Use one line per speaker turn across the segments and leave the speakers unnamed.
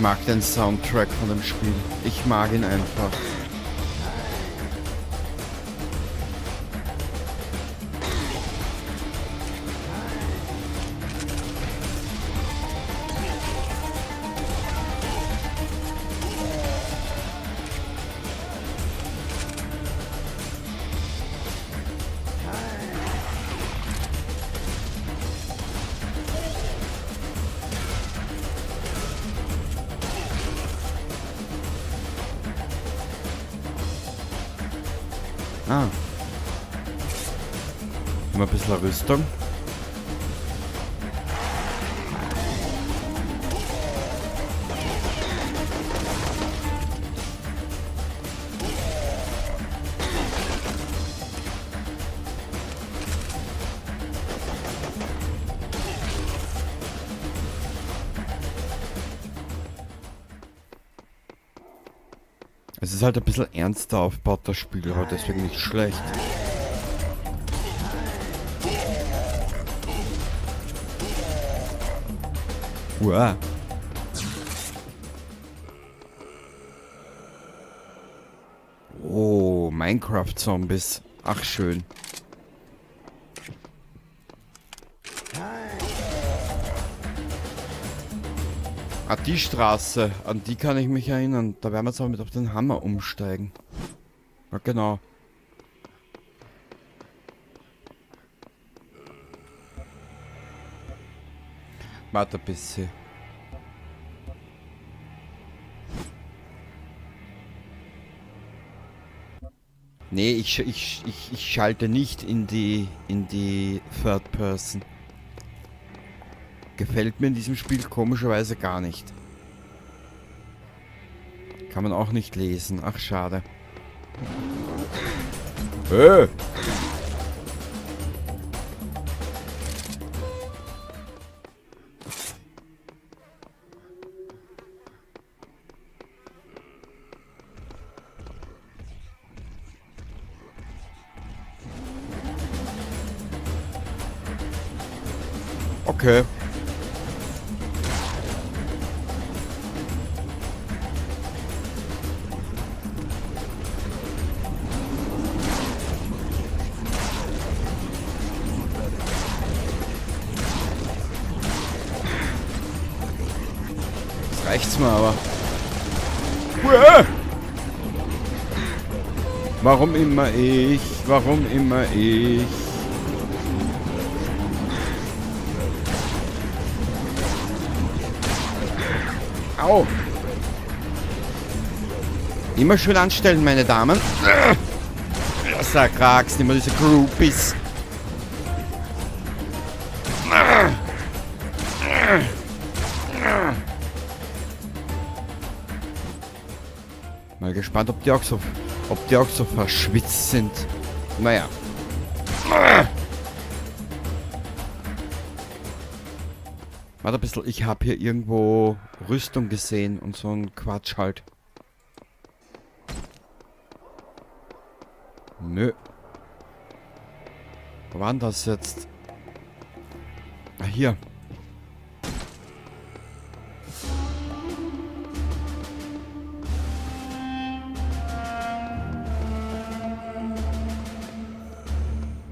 Mag den Soundtrack von dem Spiel. Ich mag ihn einfach. Ah. Mal ein bisschen Rüstung. Es ist halt ein bisschen ernster aufgebaut, das Spiel, aber deswegen nicht schlecht. Uah. Oh, Minecraft-Zombies. Ach, schön. Ah, die Straße, an die kann ich mich erinnern. Da werden wir jetzt aber mit auf den Hammer umsteigen. Ja, genau. Warte ein bisschen. Nee, ich schalte nicht in die Third Person. Gefällt mir in diesem Spiel komischerweise gar nicht. Kann man auch nicht lesen. Ach, schade. Okay. Jetzt reicht's mir aber. Uah! Warum immer ich? Warum immer ich? Au! Immer schön anstellen, meine Damen. Sag Krax, immer diese Groupies. Mal gespannt, ob die auch so verschwitzt sind. Naja. Warte ein bisschen, ich hab hier irgendwo Rüstung gesehen und so ein Quatsch halt. Nö. Wo war denn das jetzt? Ah, hier.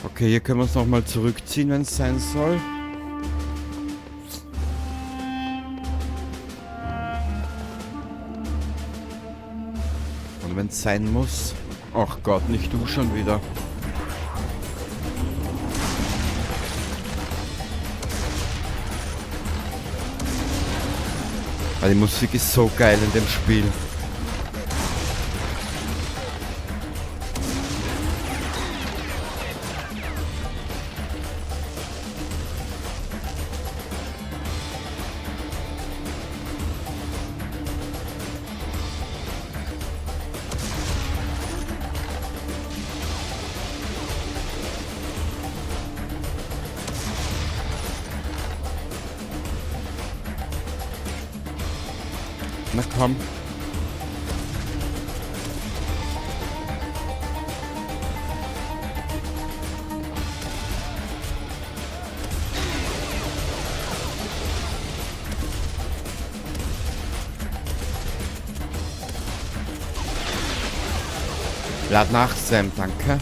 Okay, hier können wir uns nochmal zurückziehen, wenn es sein soll. Und wenn es sein muss. Ach Gott, nicht du schon wieder. Ah, die Musik ist so geil in dem Spiel. Na komm. Lad nach, Sam, danke.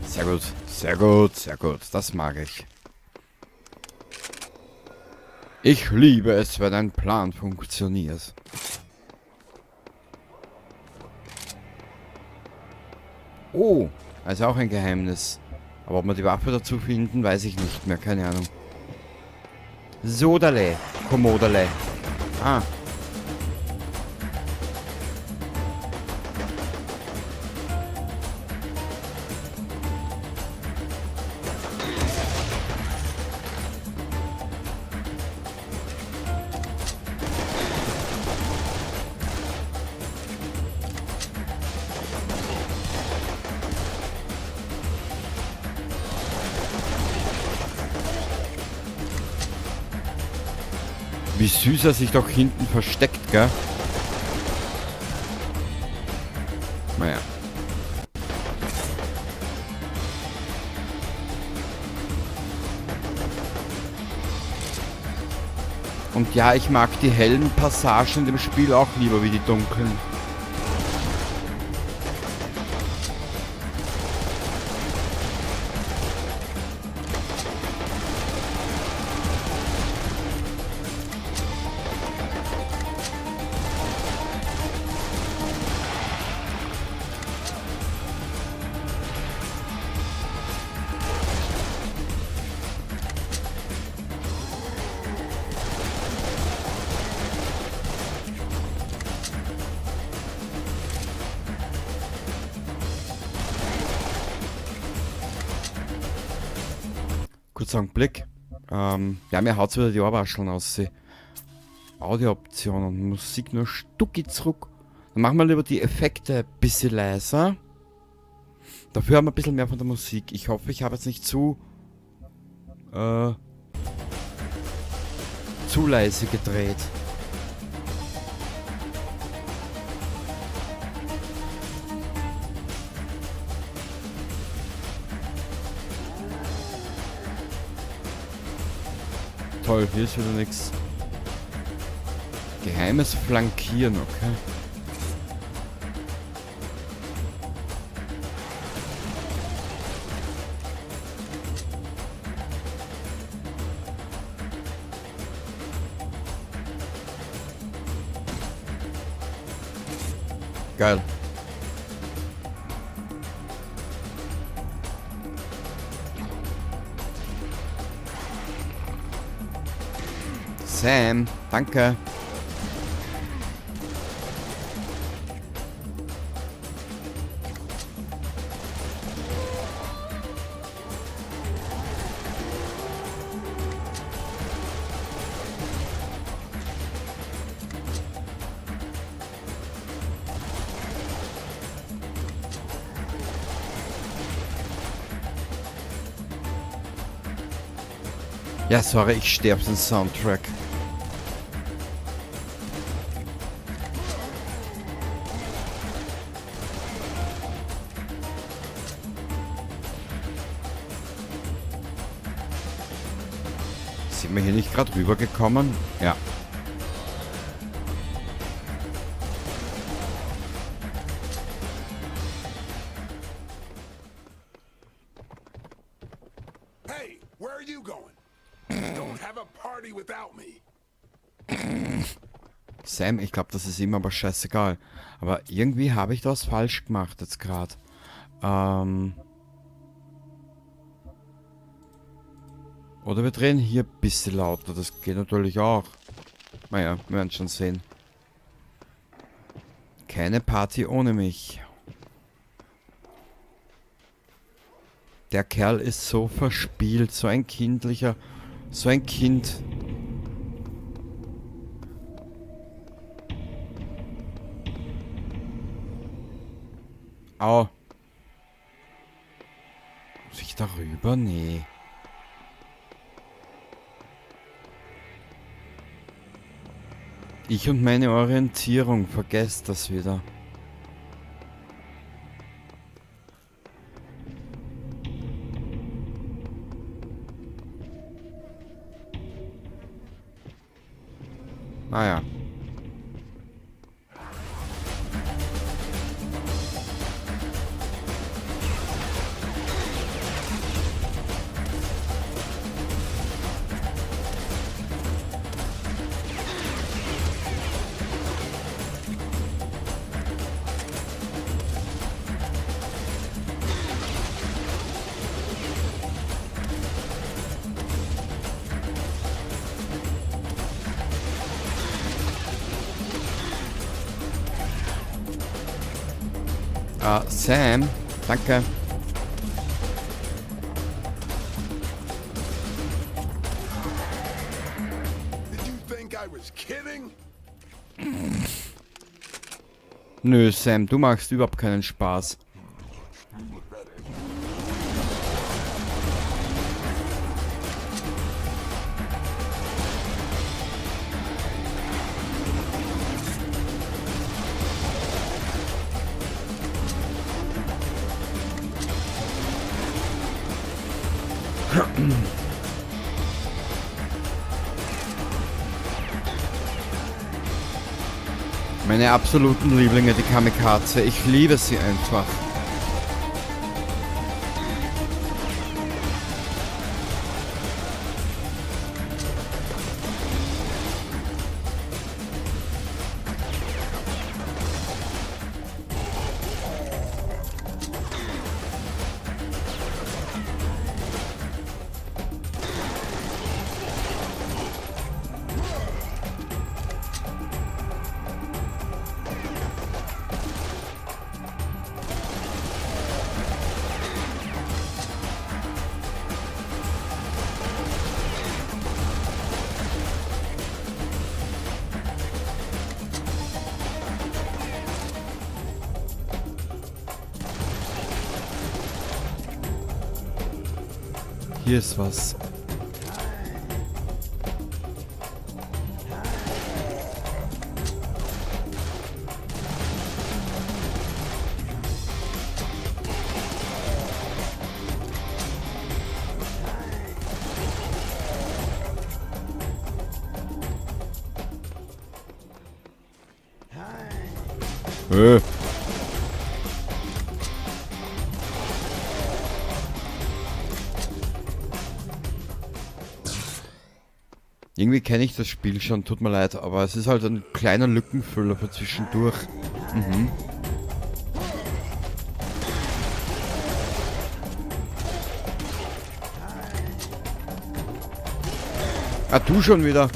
Sehr gut, sehr gut, sehr gut. Das mag ich. Ich liebe es, wenn ein Plan funktioniert. Oh, also auch ein Geheimnis. Aber ob wir die Waffe dazu finden, weiß ich nicht mehr. Keine Ahnung. Sodale, Kommodale. Ah. Wie süß er sich doch hinten versteckt, gell? Naja. Und ja, ich mag die hellen Passagen in dem Spiel auch lieber wie die dunklen. Kurzer Augenblick. Ja, mir haut's wieder die Ohrwascheln aus. Audiooptionen, Musik nur Stucki zurück. Dann machen wir lieber die Effekte ein bisschen leiser. Dafür haben wir ein bisschen mehr von der Musik. Ich hoffe, ich habe jetzt nicht zu leise gedreht. Toll, hier ist wieder nix. Geheimes Flankieren, okay. Geil. Sam, danke. Ja, sorry, ich stehe auf den Soundtrack. Sind wir hier nicht gerade rübergekommen? Ja.
Hey, where are you going? Don't have a party without me.
Sam, ich glaub, das ist ihm aber scheißegal. Aber irgendwie habe ich das falsch gemacht jetzt grad. Oder wir drehen hier ein bisschen lauter. Das geht natürlich auch. Naja, wir werden schon sehen. Keine Party ohne mich. Der Kerl ist so verspielt, so ein kindlicher, so ein Kind. Au. Muss ich da rüber? Nee. Ich und meine Orientierung, vergesst das wieder. Naja. Sam, danke.
Did you think I was kidding?
Nö, Sam, du machst überhaupt keinen Spaß. Meine absoluten Lieblinge, die Kamikaze. Ich liebe sie einfach. Hier ist was. Irgendwie kenne ich das Spiel schon, tut mir leid, aber es ist halt ein kleiner Lückenfüller für zwischendurch. Mhm. Ah, du schon wieder.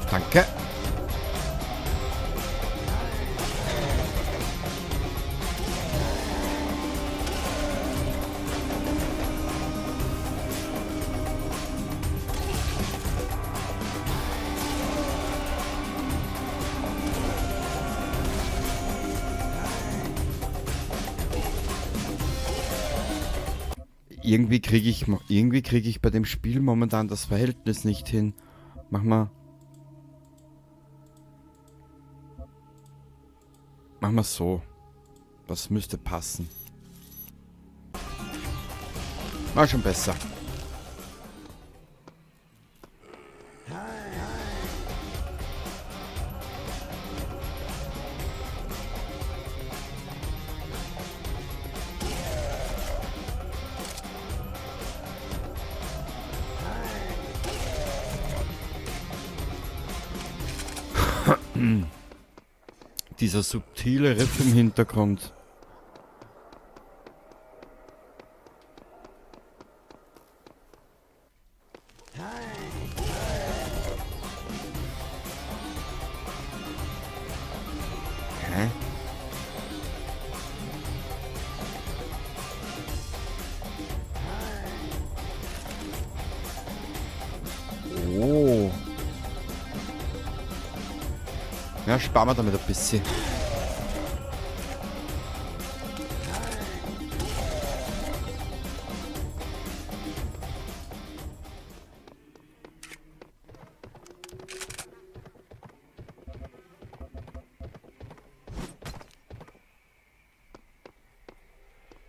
Danke. Irgendwie kriege ich bei dem Spiel momentan das Verhältnis nicht hin. Mach mal. Machen wir so. Das müsste passen. War schon besser. Dieser subtile Riff im Hintergrund. Hä? Ja, sparen wir damit ein bisschen.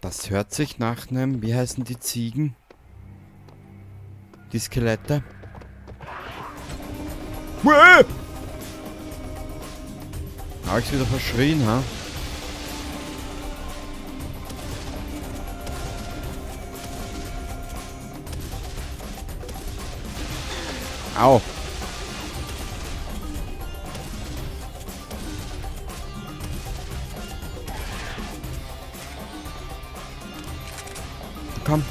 Das hört sich nach einem, wie heißen die Ziegen? Die Skelette? Uäh! Hab ich's wieder verschrien, ha? Au! Komm.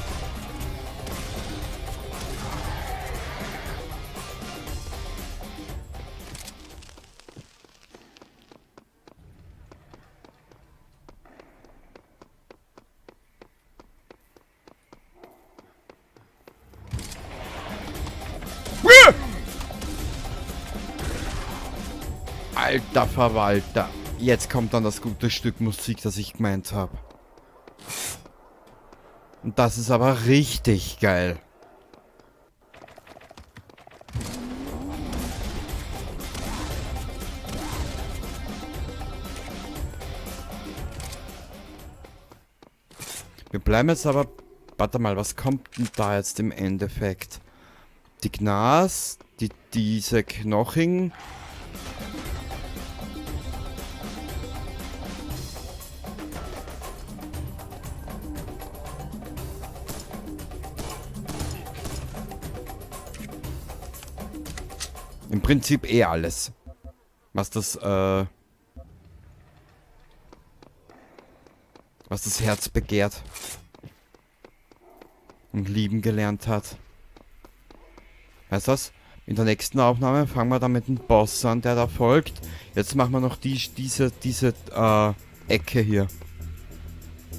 Alter Verwalter. Jetzt kommt dann das gute Stück Musik, das ich gemeint hab. Und das ist aber richtig geil. Wir bleiben jetzt aber... Warte mal, was kommt denn da jetzt im Endeffekt? Die Gnas, diese Knochigen... Im Prinzip eh alles. Was das Herz begehrt. Und lieben gelernt hat. Weißt du was? In der nächsten Aufnahme fangen wir dann mit dem Boss an, der da folgt. Jetzt machen wir noch diese Ecke hier.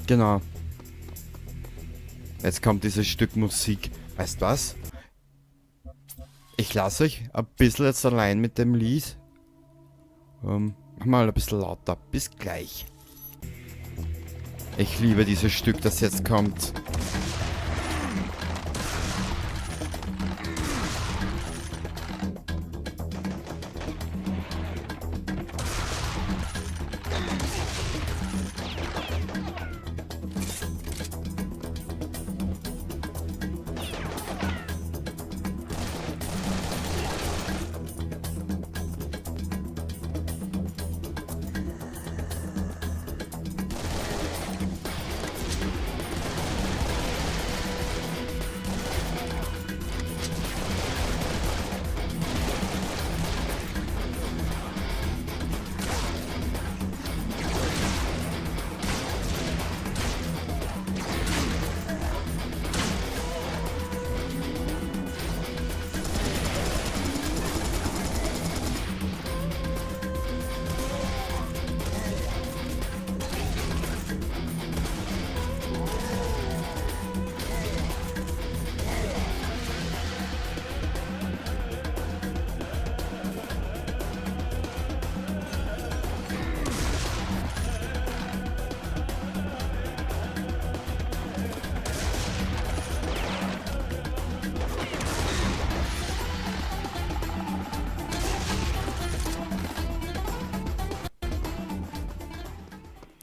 Genau. Jetzt kommt dieses Stück Musik. Weißt du was? Ich lasse euch ein bisschen jetzt allein mit dem Lied. Mach mal ein bisschen lauter. Bis gleich. Ich liebe dieses Stück, das jetzt kommt.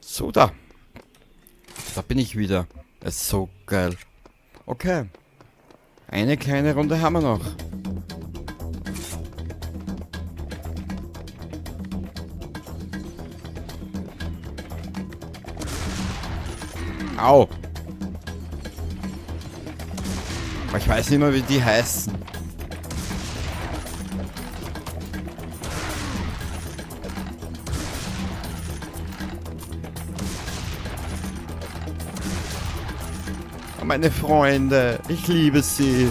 So, da. Da bin ich wieder. Es ist so geil. Okay. Eine kleine Runde haben wir noch. Au. Aber ich weiß nicht mehr, wie die heißen. Meine Freunde, ich liebe sie.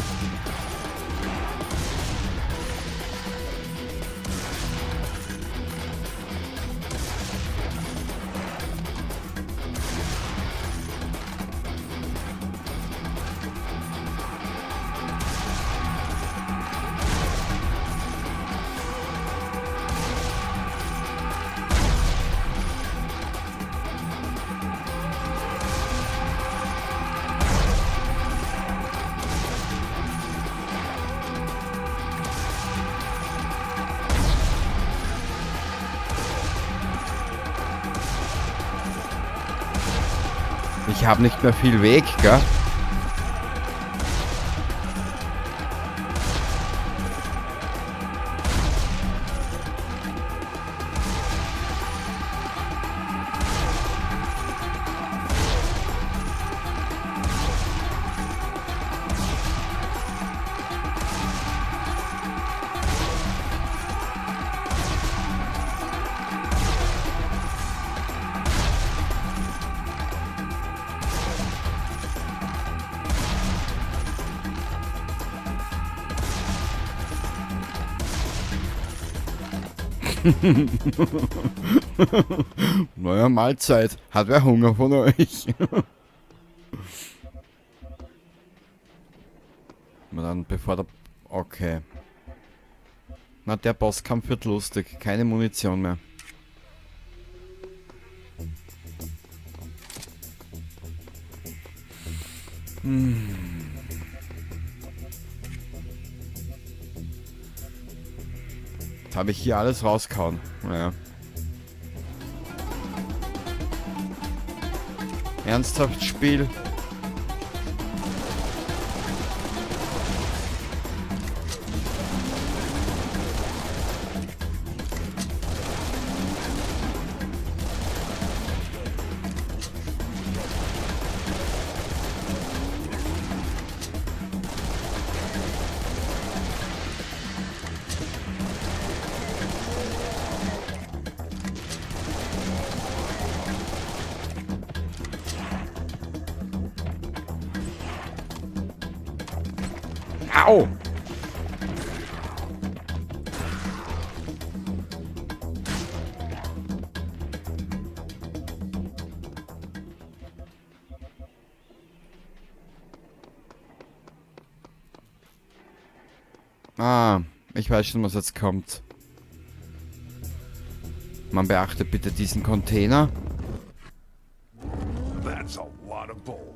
Ich habe nicht mehr viel Weg, gell? Naja, Mahlzeit. Hat wer Hunger von euch? Na dann, bevor der... Okay. Na, der Bosskampf wird lustig. Keine Munition mehr. Jetzt habe ich hier alles rausgehauen. Naja. Ernsthaft, Spiel? Au! Ah, ich weiß schon, was jetzt kommt. Man beachte bitte diesen Container.
That's a lot of bull.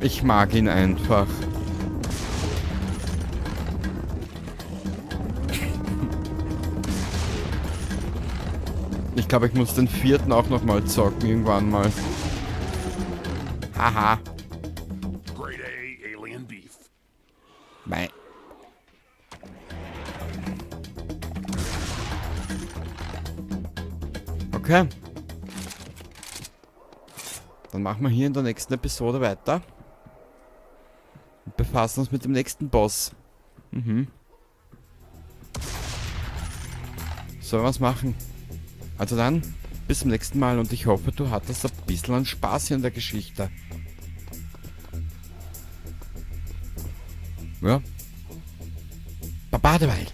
Ich mag ihn einfach. Ich glaube, ich muss den 4. auch nochmal zocken, irgendwann mal. Haha.
Grade A Alien Beef.
Mei. Okay. Dann machen wir hier in der nächsten Episode weiter. Und befassen uns mit dem nächsten Boss. Sollen wir was machen? Also dann, bis zum nächsten Mal und ich hoffe, du hattest ein bisschen an Spaß hier in der Geschichte. Ja. Baba derweil.